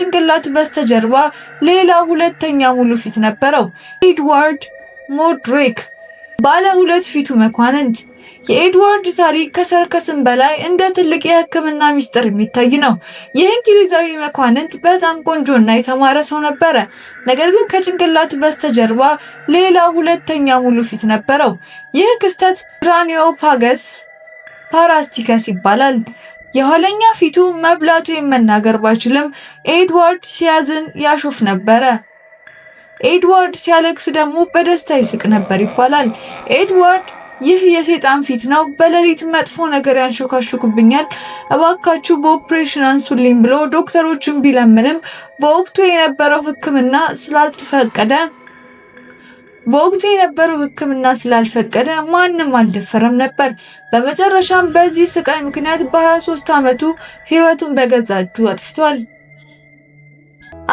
ጭንቅላቱ በስተጀርባ ሌላ ሁለተኛ ሙሉ ፊት ነበረው። ኤድዋርድ ሞርድሬክ፣ ባለ ሁለት ፊቱ መኳንንት። የኤድዋርድ ታሪክ ከሰርከስም በላይ እንደ ትልቅ የሕክምና ሚስጥር የሚታይ ነው። ይህ እንግሊዛዊ መኳንንት በጣም ቆንጆና የተማረ ሰው ነበረ። ነገር ግን ከጭንቅላቱ በስተጀርባ ሌላ ሁለተኛ ሙሉ ፊት ነበረው። ይህ ክስተት craniopagus parasiticus ይባላል። የኋለኛ ፊቱ መብላት ወይም መናገር ባይችልም ኤድዋርድ ሲያዝን ያሾፍ ነበረ። ኤድዋርድ ሲያለቅስ ደግሞ በደስታ ይስቅ ነበር ይባላል። ኤድዋርድ "ይህ የሰይጣን ፊት ነው፣ በሌሊት መጥፎ ነገር ያንሾካሹክብኛል፣ እባካችሁ በኦፕሬሽን አንሱልኝ" ብሎ ዶክተሮችን ቢለምንም በወቅቱ የነበረው ሕክምና ስላልፈቀደ ማንም አልደፈረም ነበር። በመጨረሻም በዚህ ስቃይ ምክንያት በ23 ዓመቱ ሕይወቱን በገዛ እጁ አጥፍቷል።